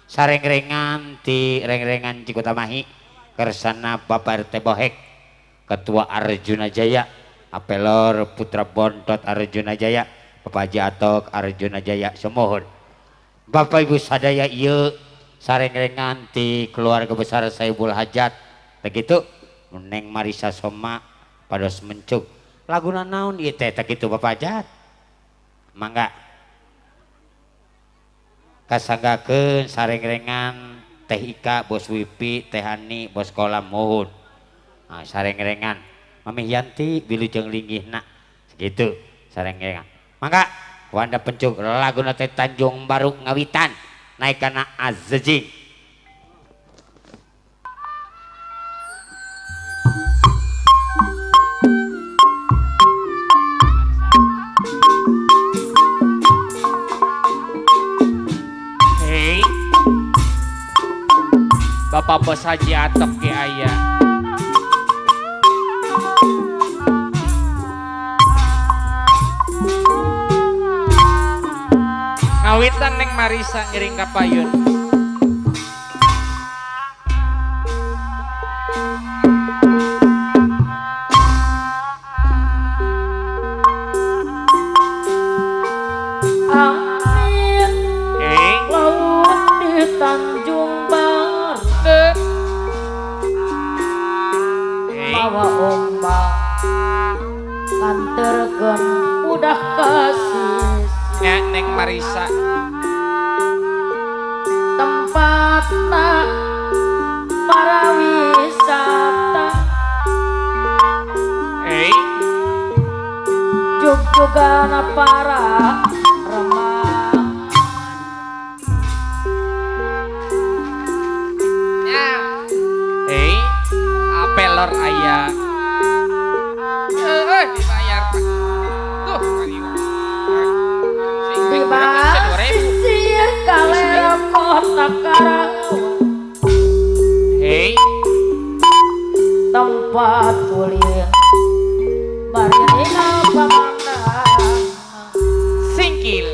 Sarengrengan ti rengrengan Cikutamahi kersana Bapak RT Bohek Ketua Arjuna Jaya Apelor Putra Bontot Arjuna Jaya Bapak Haji Atok Arjuna Jaya semohon Bapak Ibu sadaya ieu sarengrengan ti keluarga besar Saibul Hajat begitu Neng Marisa Soma pados mencuk laguna naon ieu teh kitu Bapak Hajat mangga kasanggakeun sarengrengan Teh Ika Bos Wipi Teh Hani Bos Kolam mohon nah, sarengrengan Mami Yanti wilujeng linggihna segitu sarengrengan mangga wanda pencuk laguna teh Tanjung Baru ngawitan naik kana Azejing. Hei Bapak Bos Haji Atok ge aya. Ngawitan Neng Marisa ngiring ka payun. Amin. Laut di Tanjung Baru mawa ombak kanterkeun udah kasih. Nya Neng Marisa tempat tak para wisata jugjugana para remah. Nya apelor aya dibayar tuh di basisir kaler kota Karawang. Hei tempat ulin bari pamandang singkil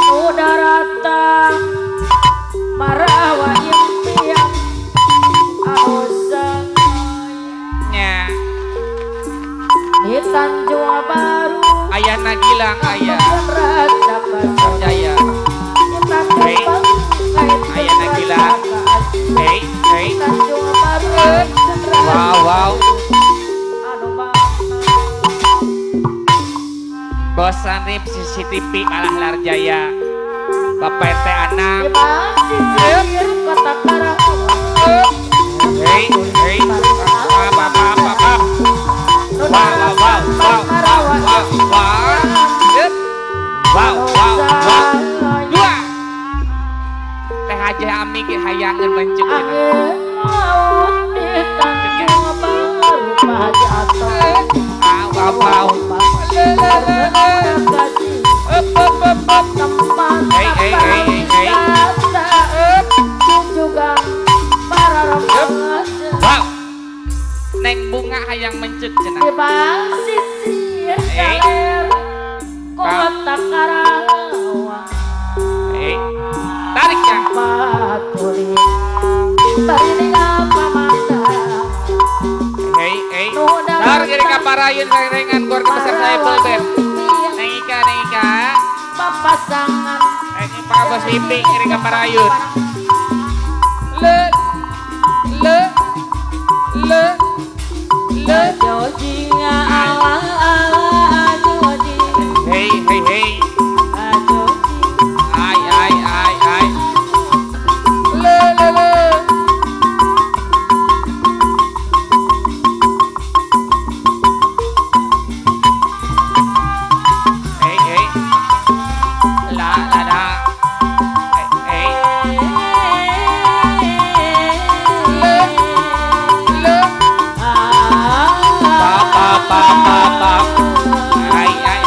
udarata marawa impian anu nya di Tanjung Baru ayana Gilang aya Jaya. Hei ayana Gilang. Hei hei wow wow Bos Sanip CCTV malah Larjaya Bapak RT anak. Hei hei apa apa apa wow wow wow wow wow wow wow wow dua Teh Haji Ami ge hayangeun mencuk wow wow hey hey hey hey wow Neng Bunga hayang mencuk cenah kota Karawang. Tarik ya. Hei hei tarik jadi kaparayun rengan keluarga besar saya Beb. Neng Ika Neng Ika papasangan Pak Bos Pipi ngiring kaparayun. Le le le le hey hey hey ay ay ay ay le le le hey hey la la la hey le le pa pa pa pa pa ay ay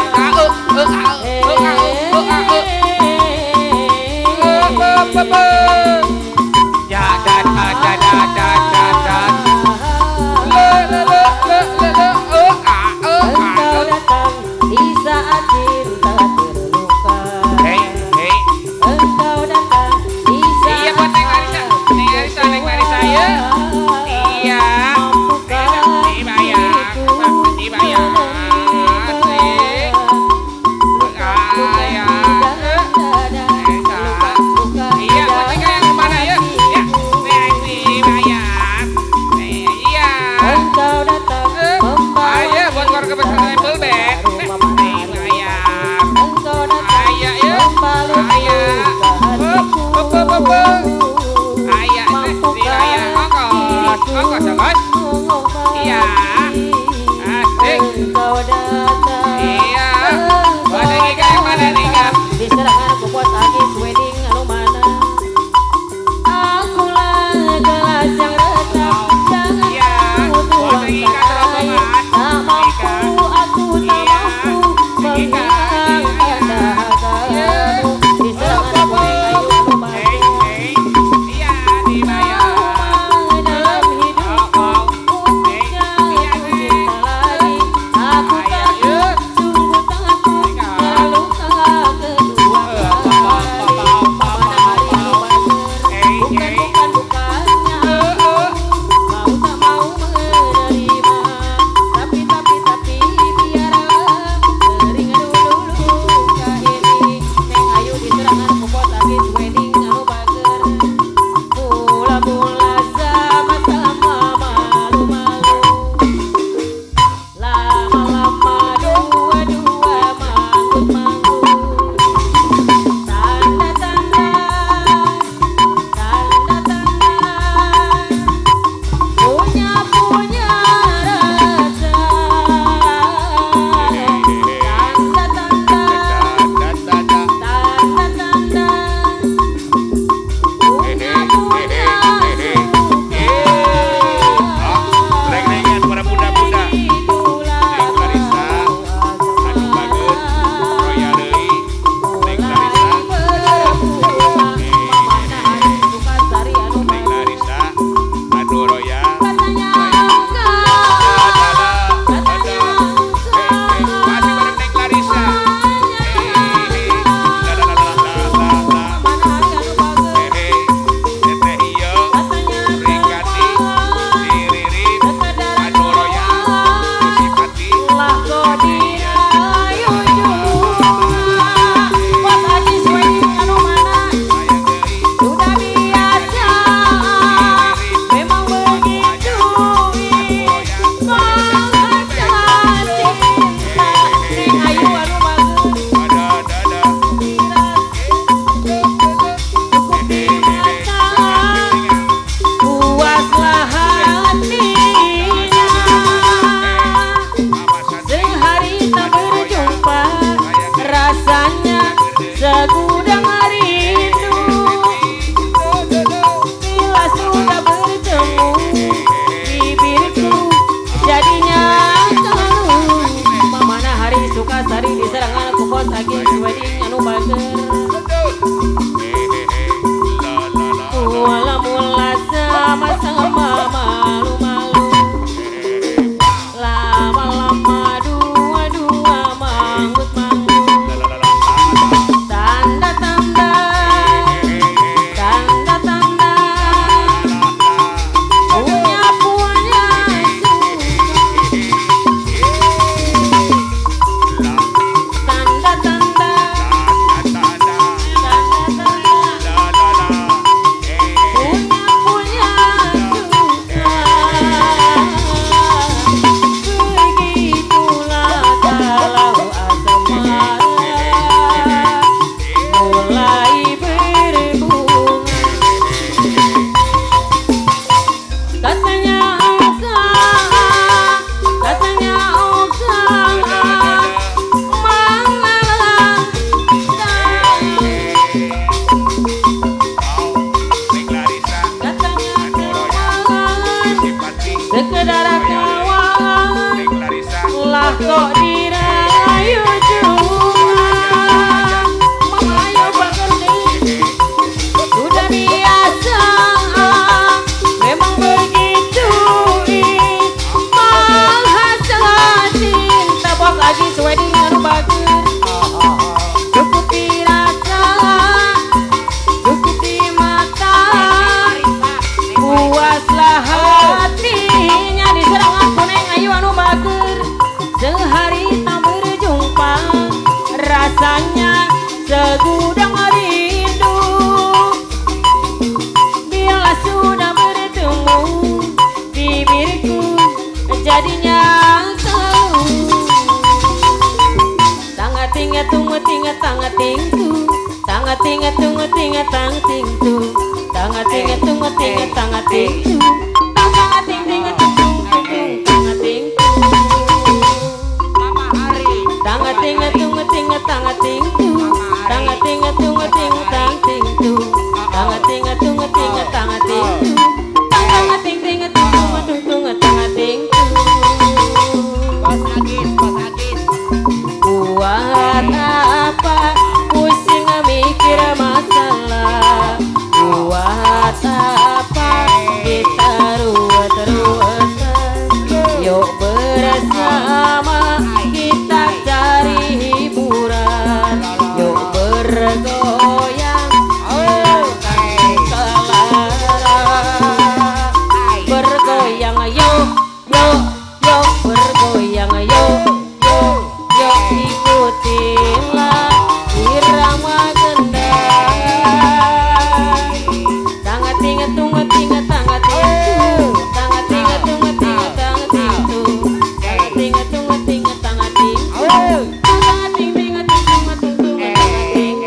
ya da da da da da da da le le le le le le a a Engkau datang di saat cinta terluka. Hei hei Engkau datang di saat Aya Mampukah ongkos diriku ongkos. Iya. mengobati? Asik. Engkau datang, Iya. engkau Mana nih kak? Mana nih kak? datang di serangan ku Pos Agis Wedding anu mana? Akulah gelas yang retak, jangan Iya. kamu Mana nih tuangkan kak air. terowongan? Tak Nih kak. mampu, aku tak Iya. mampu Nih kak. menghilangkan Iya. dahagamu. Di serangan ku Neng Ayu anu Hey, bagus. hey. Iya, dibayar. Trauma dalam hidupku Oh, oh. untuk Hey, iya, jatuh Neng. cinta lagi. Aku Ayo, takut, yuk. sungguh takut Nih kak. terluka kedua kali. Mana hari anu bager, Hey, bukan hey. bukan bukannya Oh, aku oh. mau tak mau menerima. Tapi biarlah kering dulu luka ini. Neng Ayu di serangan ku Pos Agis Wedding anu bager. Mula-mula sama-sama malu-malu, lama-lama dua-dua manggut-manggut. Tanda-tanda, tanda-tanda, punya-punya rasa. Tanda-tanda, tanda-tanda, punya-punya suka. Reng-rengan para muda-muda. Begitulah Neng Larissa, kalau anu bagus, asmara Roya deui, Neng mulai Larissa, berbunga. Mamana hari Sukasari anu Neng bagus. Larissa, anu Roya, Katanya Roya. engkau, Ada, katanya ada. engkau Masih bareng Neng Larissa. Hehehe, la la la la la la. Mamana hari anu bagus. Hehe, teteh ieu, Katanya Rikati, kawan, Diririn, sekadar anu Roya, kawan. Kusipati, Lah kok dirayu juga. Pos Agis Wedding anu mana? sayang deui, Sudah biasa, memang begitu. Menghancurkan cinta. Neng Ayu anu bagus. ada, ada, ada. Cukup di mata, puaslah hatinya. Sehari tak berjumpa, rasanya segudang rindu. Bila sudah bertemu, bibirku jadinya keluh. Mamana hari Sukasari di serangan ku Pos Agis Wedding anu bager. Mula-mula sama-sama malu-malu, lama-lama dua-dua manggut-manggut. Tanda-tanda, tanda-tanda, punya-punya suka. Tanda-tanda, tanda-tanda, punya-punya suka. Begitulah kalau asmara mulai berbunga. Katanya engkau, katanya engkau mengalah. Katanya kawan, sekedar kawan, lah kok dirayu juga. Mama ayo bager nih, sudah biasa, memang begitu. Menghasilkan cinta. Pos Agis Wedding anu bager. Cukup dirasa, cukup di mata, puaslah hatinya. Di serangan ku Neng Ayu anu bager. Sehari tak berjumpa, rasanya segudang rindu. Bila sudah bertemu, bibirku jadinya keluh. Tanga tinga tungu tinga tanga tingtu, tanga tinga tungu tinga tang tingtu. ting tung ting tang ting tung tang ting ting tung tung tung tang ting tung Mama Hari. tang ting tung ting tang ting tung tang ting tung ting tang ting tung tang ting tung ting tang ting tung tang ting ting tung tung tung tang ting tung. Bos Agis, Bos Agis. Buat apa pusing mikir masalah? Buat apa kita ruwet-ruwetan? Yuk bersama kita cari hiburan. Yuk bergoyang kelara. Bergoyang yuk, yuk, yuk, bergoyang yuk, yuk, yuk, ikutilah irama gendang. Tang ting tung ting tang ting tung, tang ting tung ting tang ting tung, tang ting tung ting tang ting tung, tang ting ting tung tung tung tang ting.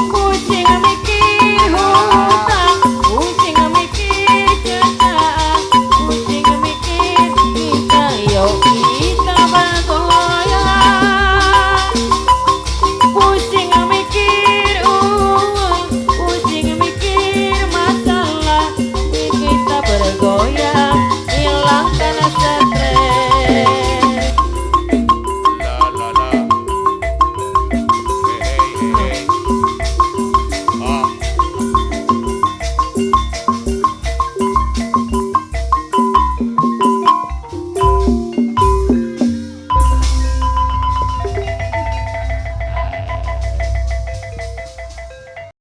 Pusing mikir hutang, pusing mikir kerjaan, pusing mikir kita, yuk kita bergoyang. Pusing mikir uang, pusing mikir masalah, kita bergoyang, hilangkan stres.